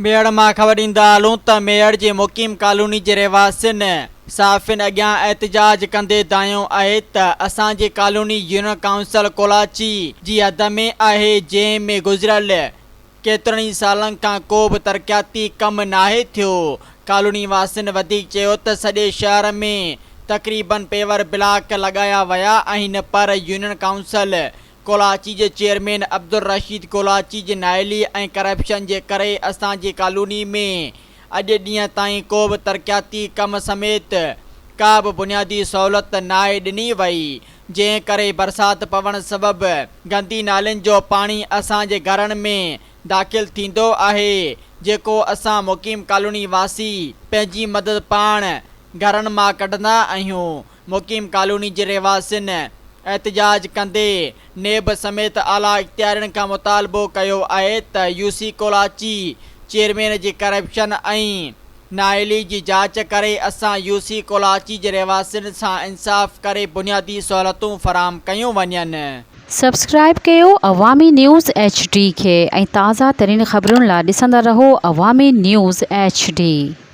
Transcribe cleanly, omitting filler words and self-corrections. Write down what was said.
ميهڙ مان خبر ڏيندا هلون ته ميهڙ جي مقيم ڪالوني جي رهواسين صحافين اڳيان احتجاج ڪندي دانهيو آهي ته اسان جي ڪالوني يونين ڪائونسل ڪولاچي جي حد ۾ آهي جنهن ۾ گذريل ڪيترن ئي سالن کان ڪو به ترقياتي ڪم ناهي ٿيو. ڪالوني واسين وڌيڪ چيو ته سڄي شهر ۾ تقريبن پيور بلاڪ لڳايا ويا آهن پر يونين ڪائونسل ڪولاچي جي چيئرمين عبدالرشيد ڪولاچي جي نااهلي ۽ ڪرپشن جي ڪري اسان جي ڪالوني ۾ اڄ ڏينهن تائين ڪو به ترقياتي ڪم سميت ڪا به بنيادي سهولت ناهي ڏني وئي جنهن ڪري برسات پوڻ سبب گندي نالين جو پاڻي اسان جي گهرن ۾ داخل ٿيندو آهي جيڪو اسان مقيم ڪالوني واسي پنهنجي مدد پاڻ گهرن مان ڪڍندا آهيون مقيم ڪالوني جي رهواسين احتجاج ڪندي نيب سميت اعليٰ اختيارين کان مطالبو ڪيو آهي ته يو سي ڪولاچي چيئرمين جي ڪرپشن ۽ نااهلي جي جاچ ڪري اسان يو سي ڪولاچي جي رهواسين سان انصاف ڪري بنيادي سهولتون فراهم ڪيون وڃن. سبسڪرائيب ڪيو عوامي نيوز ايڇ ڊي کي ۽ تازه ترين خبرن لا ڏسندا رهو عوامي نيوز ايڇ ڊي.